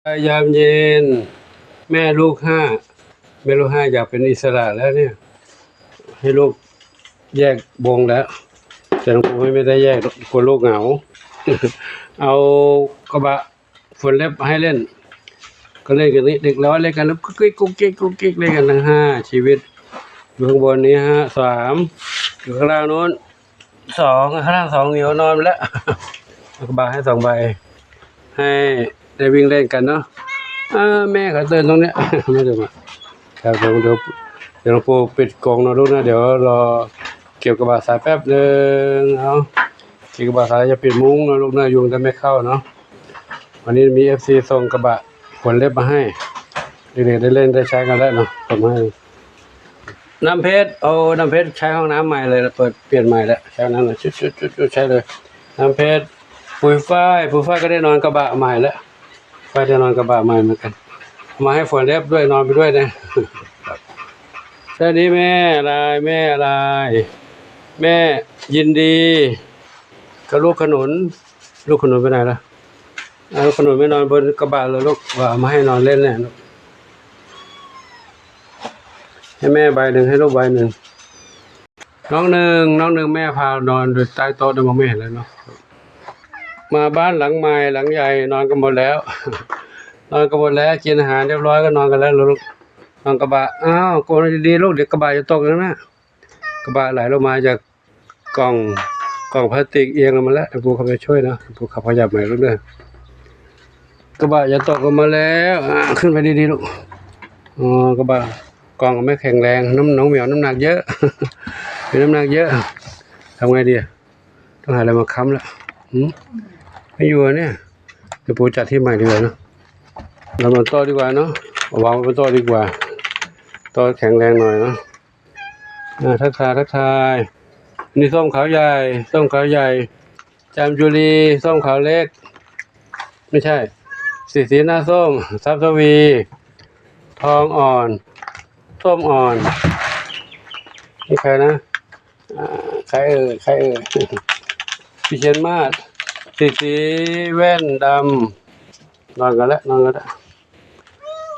ຍາມເຢັນ ແມ່ລູກຫ້າ ແມ່ລູກຫ້າຢາກເປັນອິດສະຫຼະແລ້ວເນຍ ໃຫ້ລູກແຍກວົງແລ້ວ ແຕ່ຫຼວງປູ່ໃຫ້ແມ່ໄດ້ແຍກ ກົວລູກເຫງົາ ເອົາກະບະ ຝົນເລັບໃຫ້ເລ່ນ ກໍເລ່ນກັນນີ້ ເດັກນ້ອຍເລ່ນກັນ ກຸກກິກ ກຸກກິກ ກຸກກິກ ເລ່ນກັນທັງຫ້າຊີວິດ ຢູ່ຂ້າງບົນນີ້ຫ້າ ສາມ ຢູ່ຂ້າງລ່າງໂນ້ນ ສອງ ຂ້າງລ່າງສອງ ໜີອອກນອນໄປແລ້ວ ເອົາກະບະໃຫ້ສອງໃບ ໃຫ້ໄດ້ວິ່ງເລ່ນກັນເນາະ ອາ ແມ່ກໍຕື່ນຕົງເນີ້ຍ ແມ່ເດີມາ ຄັບ ດຽວ ດຽວ ດຽວຫຼວງປູ່ປິດກົງເນາະລູກນະ ດຽວລໍເກັບກະບະຊາຍແປັບໜຶ່ງ ເອົາ ເກັບກະບະຊາຍ ຢ່າປິດມຸ້ງເນາະລູກເນາະ ຍຸງແຕ່ແມ່ເຂົ້າເນາະ ວັນນີ້ມີເອັບຊີສົ່ງກະບະຂົນເລັບມາໃຫ້ ເດັກໆໄດ້ເລ່ນໄດ້ໃຊ້ກັນແລ້ວເນາະ ສົ່ງມາໃຫ້ ນ້ຳເພັດ ໂອ້ ນ້ຳເພັດໃຊ້ຫ້ອງນ້ຳໃໝ່ເລີຍ ເປີດປ່ຽນໃໝ່ແລ້ວ ໃຊ້ຫ້ອງນ້ຳໃໝ່ ຊຸດໆໆ ໃຊ້ເລີຍ ນ້ຳເພັດ ປຸຍຝ້າຍ ປຸຍຝ້າຍກໍໄດ້ນອນກະບະໃໝ່ແລ້ວ ຝ້າຍໄດ້ນອນກະບະໃໝ່ເໝືອນກັນ ມາໃຫ້ຝົນເລັບດ້ວຍ ນອນໄປດ້ວຍນະ ສະຫວັດດີແມ່ອາລາຍ ແມ່ອາລາຍ ແມ່ຍິນດີກັບລູກຂະໜູນ ລູກຂະໜູນໄປໃນລະ? ເອົາຂະໜູນໄປນອນບົນກະບະເລີຍລູກ ວ່າເອົາມາໃຫ້ນອນເລ່ນແຫຼະລູກ ໃຫ້ແມ່ໃບໜຶ່ງ ໃຫ້ລູກໃບໜຶ່ງ ນ້ອງໜຶ່ງ ນ້ອງໜຶ່ງ ແມ່ພານອນຢູ່ໃຕ້ໂຕະນຳແມ່ແລ້ວເນາະ ມາບ້ານຫຼັງໃໝ່ຫຼັງໃຫຍ່ ນອນກັນໝົດແລ້ວ ນອນກັນໝົດແລ້ວ ກິນອາຫານຮຽບຮ້ອຍກໍນອນກັນແລ້ວລູກ ນອນກະບະ ອ້າວ ກົງດີໆລູກ ດຽວກະບະຈະຕົກນະ ກະບະໄຫຼລົງມາຈາກ ກ່ອງ ກ່ອງພລາສຕິກອຽງລົງມາແລ້ວ ໃຫ້ປູ່ເຂົ້າໄປຊ່ວຍເນາະ ໃຫ້ປູ່ຂັບຂະຫຍັບໃໝ່ລູກເດີ ກະບະຢ່າຕົກລົງມາແລ້ວ ອາ ຂຶ້ນໄປດີໆລູກ ອໍ ກະບະ ກ່ອງກໍໄມ່ແຂງແຮງ ນ້ຳ ນ້ອງແມວນ້ຳໜັກເຍີະ ມີນ້ຳໜັກເຍີະ ທຳໄງດີ ຕ້ອງຫາອະໄລມາຄ້ຳລະ ຫື ໄມ່ຢູ່ແລ້ວເນຍ ດຽວປູ່ຈັດທີ່ໃໝ່ດີກວ່າເນາະ ເອົາມາຕໍ່ດີກວ່າເນາະ ເອົາວາງໄວ້ຕໍ່ດີກວ່າ ຕໍ່ແຂງແຮງໜ້ອຍເນາະ. ອ່າ ທັກທາຍ ທັກທາຍ ນີ້ ສົ້ມຂາວໃຫຍ່ ສົ້ມຂາວໃຫຍ່ ຈາມຈຸລີ ສົ້ມຂາວເລັກ ໄມ່ໃຊ່ ສີສີໜ້າສົ້ມ ຊັບທະວີ ທອງອ່ອນ ສົ້ມອ່ອນ ນີ້ໃຄນະ ອ່າ ໃຄເອີຍ ໃຄເອີຍ ພິເຊນມາດ ສີສີແວ່ນດຳ ນອນກັນແລ້ວ ນອນກັນແລ້ວ.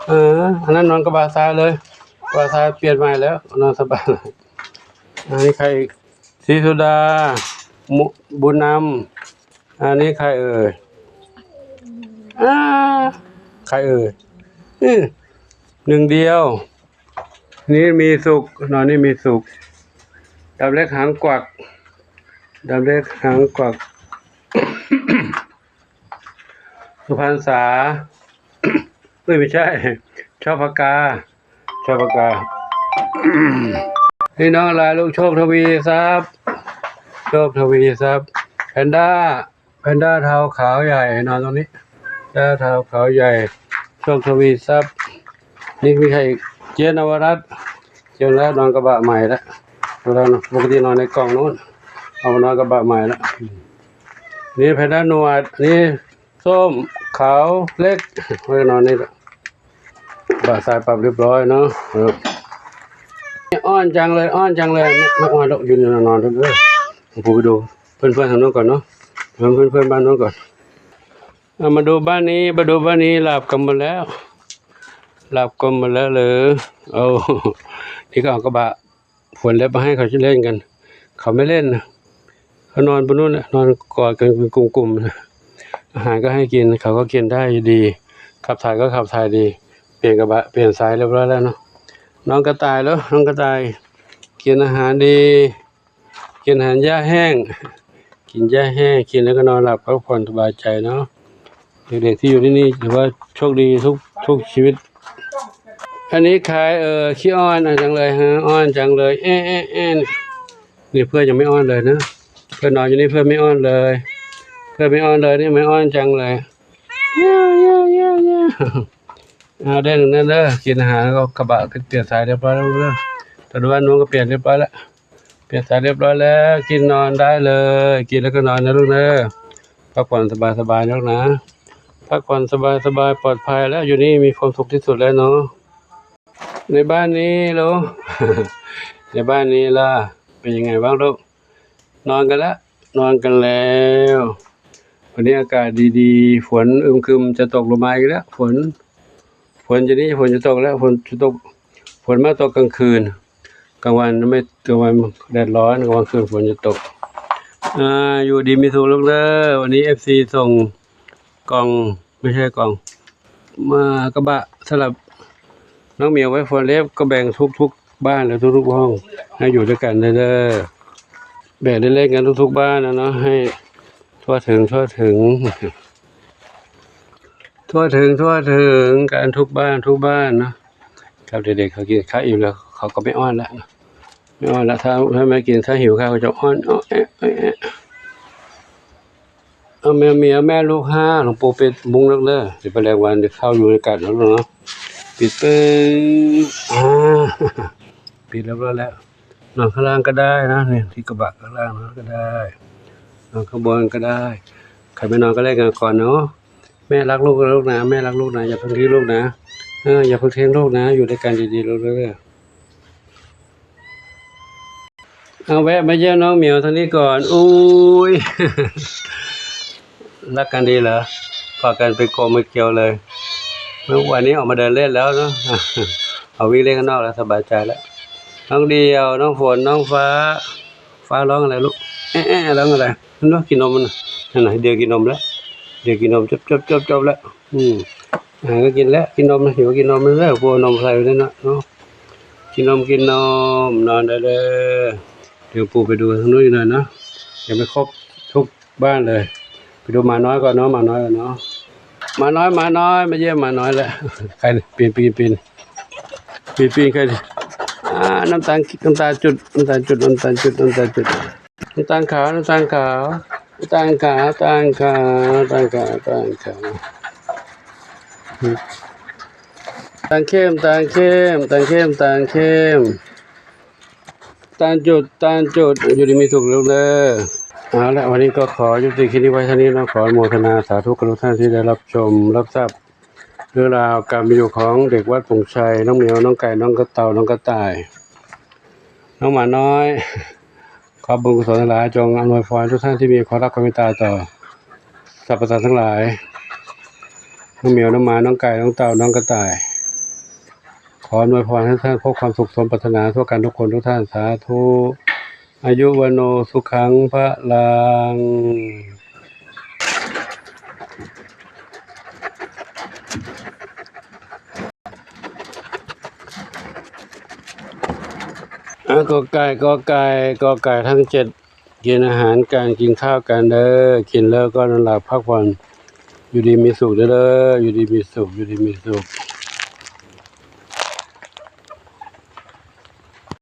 ເອີ ອັນນັ້ນນອນກະບະຊາຍເລີຍ ກະບະຊາຍປ່ຽນໃໝ່ແລ້ວ ນອນສະບາຍ. ອັນນີ້ໃຄອີກ? ສີສຸດາ ບຸ ບຸນນຳ ອັນນີ້ໃຄເອີຍ? ອາ ໃຄເອີຍ? ອື ໜຶ່ງດຽວ ນີ້ມີສຸກ ນອນນີ້ມີສຸກ ດຳເລັກຫາງກວັກ ດຳເລັກຫາງກວັກ. ສຸພັນສາ ເອີຍ ໄມ່ໃຊ່ ຊອບພະກາ ຊອບພະກາ ນີ້ນ້ອງລາຍລູກ ໂຊກທະວີຊັບ ໂຊກທະວີຊັບ ແພນດ້າ ແພນດ້າເທົາຂາວໃຫຍ່ ນອນຕົງນີ້ ແພນດ້າເທົາຂາວໃຫຍ່ ໂຊກທະວີຊັບ. ນີ້ມີໃຄອີກ? ເຈນນະວະລັດ ເຈນນະວະລັດນອນກະບະໃໝ່ແລ້ວ ເວລາ ປົກກະຕິນອນໃນກ່ອງໂນ້ນ ເອົາມານອນກະບະໃໝ່ແລ້ວ. ນີ້ແພນດ້າໜວດ ນີ້ ສົ້ມຂາວເລັກ ໄວ້ນອນນີ້ແຫຼະ ບາດສາຍປັບຮຽບຮ້ອຍເນາະ. ເອີ ອ້ອນຈັງເລີຍ ອ້ອນຈັງເລີຍ ມາ ມາອ້ອນລູກ ຢູ່ນອນໆເດີ ໃຫ້ປູ່ໄປດູເພື່ອນໆທາງໂນ້ນກ່ອນເນາະ ເບິ່ງເພື່ອນໆບ້ານໂນ້ນກ່ອນ. ເອົາ ມາດູບ້ານນີ້ ມາດູບ້ານນີ້ ຫຼັບກັນໝົດແລ້ວ ຫຼັບກັນໝົດແລ້ວເລີ. ໂອ້ ທີ່ເຂົາເອົາກະບະ ຝົນເລັບມາໃຫ້ເຂົາຊິເລ່ນກັນ ເຂົາໄມ່ເລ່ນນະ ເຂົານອນຢູ່ໂນ້ນແຫຼະ ນອນກອດກັນເປັນກຸ່ມໆນະ ອາຫານກໍໃຫ້ກິນ ເຂົາກໍກິນໄດ້ດີ ຂັບຖ່າຍກໍຂັບຖ່າຍດີ ປ່ຽນກະບະ ປ່ຽນຊາຍຮຽບຮ້ອຍແລ້ວເນາະ. ນ້ອງກະຕ່າຍເດີ ນ້ອງກະຕ່າຍ ກິນອາຫານດີ ກິນອາຫານຫຍ້າແຫ້ງ ກິນຫຍ້າແຫ້ງ ກິນແລ້ວກໍນອນຫຼັບ ພັກຜ່ອນສະບາຍໃຈເນາະ. ເດັກໆທີ່ຢູ່ທີ່ນີ້ຖືວ່າໂຊກດີທຸກ ທຸກຊີວິດ. ອັນນີ້ໃຄເອີຍ? ຂີ້ອ້ອນ ອ່ອນຈັງເລີຍຮະ ອ້ອນຈັງເລີຍ ແອະໆໆ. ນີ້ເພື່ອນຍັງໄມ່ອ້ອນເລີຍນະ ເພື່ອນນອນຢູ່ນີ້ເພື່ອນໄມ່ອ້ອນເລີຍ ເພື່ອນໄມ່ອ້ອນເລີຍ ນີ້ໄມ່ອ້ອນຈັງເລີຍ ເອົາ ເດ້ງແນ່ເດີ. ກິນອາຫານແລ້ວກໍກະບະກໍປ່ຽນສາຍຮຽບຮ້ອຍແລ້ວເດີ ຕອນນີ້ວ່າໜູກໍປ່ຽນຮຽບຮ້ອຍແລ້ວ ປ່ຽນສາຍຮຽບຮ້ອຍແລ້ວ ກິນນອນໄດ້ເລີຍ ກິນແລ້ວກໍນອນນະລູກເດີ. ພັກຜ່ອນສະບາຍໆນະລູກນະ ພັກຜ່ອນສະບາຍໆ ປອດໄພແລ້ວ ຢູ່ນີ້ມີຄວາມສຸກທີ່ສຸດແລ້ວເນາະ. ໃນບ້ານນີ້ໂລ ໃນບ້ານນີ້ລະ ເປັນຍັງໄງບ້າງລູກ? ນອນກັນລະ ນອນກັນແລ້ວ. ວັນນີ້ອາກາດດີໆ ຝົນອຶມຄຶມຈະຕົກລົງມາອີກແລ້ວ ຝົນ ຝົນຈະນີ້ ຝົນຈະຕົກແລ້ວ ຝົນຈະຕົກ ຝົນມາຕົກກາງຄືນ ກາງວັນໄມ່ ກາງວັນແດດຮ້ອນ ກາງຄືນຝົນຈະຕົກ. ອ່າ ຢູ່ດີມີສຸກເດີ. ວັນນີ້ເອັຟຊີສົ່ງກ່ອງ ໄມ່ໃຊ່ກ່ອງ ມາ ກະບະສຳລັບນ້ອງໝຽວໄວ້ຝົນເລັບ ກໍແບ່ງທຸກໆບ້ານ ແລະ ທຸກໆຫ້ອງ ໃຫ້ຢູ່ດ້ວຍກັນເດີ ແບ່ງເລັກໆກັນທຸກໆບ້ານນະເນາະ ໃຫ້ທົ່ວເຖິງ ທົ່ວເຖິງ ທົ່ວເຖິງ ທົ່ວເຖິງກັນທຸກບ້ານ ທຸກບ້ານເນາະ. ຄັບ ເດັກໆເຂົາກິນ ເຂົາອີ່ມແລ້ວ ເຂົາກໍໄມ່ອ້ອນລະ ໄມ່ອ້ອນລະ ຖ້າ ຖ້າແມ່ກິນ ຖ້າຫິວເຂົາຈະອ້ອນ ອ້ອແອະ ອ້ອແອະ. ເອົາແມ່ ເມຍ ແມ່ລູກຫ້າ ຫຼວງປູ່ປິດມຸ້ງເລີກເດີ ຊິໄປແລງວັນ ດຽວເຂົ້າຢູ່ໃນກັນເນາະ ປິດປຶບ ອ່າ ປິດຮຽບຮ້ອຍແລ້ວ. ນອນຂ້າງລ່າງກໍໄດ້ນະ ນີ້ ທີ່ກະບະຂ້າງລ່າງນອນກໍໄດ້ ນອນຂ້າງບົນກໍໄດ້. ໃຜໄປນອນກໍແລກກັນກ່ອນເນາະ. ແມ່ລັກລູກນະລູກນະ ແມ່ລັກລູກນະ ຢ່າເພິ່ງເຖິງລູກນະ ເອີ ຢ່າເພິ່ງເຖິງລູກນະ ຢູ່ດ້ວຍກັນດີໆລູກເດີ. ເອົາແວະມາຢ້ຽມນ້ອງໝຽວທາງນີ້ກ່ອນ. ອຸ້ຍ ລັກກັນດີເລີ ກອດກັນເປັນກົມເປັນກຽວເລີຍ. ວັນນີ້ອອກມາເດີນເລ່ນແລ້ວເນາະ ອອກວິ່ງເລ່ນຂ້າງນອກແລ້ວ ສະບາຍໃຈແລ້ວ. ນ້ອງດຽວ ນ້ອງຝົນ ນ້ອງຟ້າ ຟ້າຮ້ອງອະໄລລູກ ແອະ ແອະ ຮ້ອງອະໄລ? ເຫັນບໍ່? ກິນນົມມັນນະ ນັ້ນນະ ເດຽວກິນນົມແລ້ວ ເດຍວກິນນົມ ຈົບໆໆແລ້ວ. ອືມ ອາ ກໍກິນແລ້ວ ກິນນົມ ຫິວກິນນົມເດີ ປູເອົານົມໃສ່ໄວ້ນັ້ນນະເນາະ. ກິນນົມ ກິນນົມ ນອນໄດ້ເດີ. ດຽວປູໄປດູທາງໂນ້ນອີກໜ້ອຍເນາະ ຍັງໄມ່ຄົບທຸກບ້ານເລີຍ. ໄປດູໝານ້ອຍກ່ອນເນາະ ໝານ້ອຍກ່ອນເນາະ. ໝານ້ອຍ ໝານ້ອຍ ມາຢ້ຽມໝານ້ອຍແລ້ວ. ໄຄ ປີນ ປີນ ປີນ ປີນ ປີນ ໄຄ. ອ່າ ນ້ຳຕານ ນ້ຳຕານຈຸດ ນ້ຳຕານຈຸດ ນ້ຳຕານຈຸດ ນ້ຳຕານຈຸດ. ນ້ຳຕານຂາວ ນ້ຳຕານຂາວ ນ້ຳຕານຂາວ ນ້ຳຕານຂາວ ນ້ຳຕານຂາວ ນ້ຳຕານຂາວ. ຕານເຂັ້ມ ຕານເຂັ້ມ ຕານເຂັ້ມ ຕານເຂັ້ມ ຕານຈຸດ ຕານຈຸດ. ຢູ່ດີມີສຸກເດີ. ເອົາລະ ວັນນີ້ກໍຂໍຍຸຕິຄລິບນີ້ໄວ້ເທົ່ານີ້ເນາະ. ຂໍອະນຸໂມທະນາສາທຸກັບທຸກທ່ານທີ່ໄດ້ຮັບຊົມຮັບຊາບເລື່ອງລາວການເປັນຢູ່ຂອງເດັກວັດຜົງໄຊ, ນ້ອງໝຽວ, ນ້ອງໄກ່, ນ້ອງກະເຕົ່າ, ນ້ອງກະຕ່າຍ, ນ້ອງໝານ້ອຍ. ຂໍບຸນກຸສົນທັງຫຼາຍຈົ່ງອຳນວຍພອນໃຫ້ທຸກທ່ານທີ່ມີຄວາມຮັກຄວາມເມດຕາຕໍ່ສັບພະສັດທັງຫຼາຍ. ນ້ອງໝຽວ, ນ້ອງໝາ, ນ້ອງໄກ່, ນ້ອງເຕົ່າ, ນ້ອງກະຕ່າຍ. ຂໍອຳນວຍພອນໃຫ້ທ່ານພົບຄວາມສຸກສົມປາດຖະໜາທົ່ວກັນທຸກຄົນທຸກທ່ານ. ສາທຸ. ອາຍຸ ວັນໂນ ສຸຂັງ ພະລັງ. ອາ ກໍໄກ່ ກໍໄກ່ ກໍໄກ່ທັງເຈັດ ກິນອາຫານກັນ ກິນຂ້າວກັນເດີ. ກິນແລ້ວກໍນອນຫຼັບພັກຜ່ອນ ຢູ່ດີມີສຸກເດີ ຢູ່ດີມີສຸກ ຢູ່ດີມີສຸກ.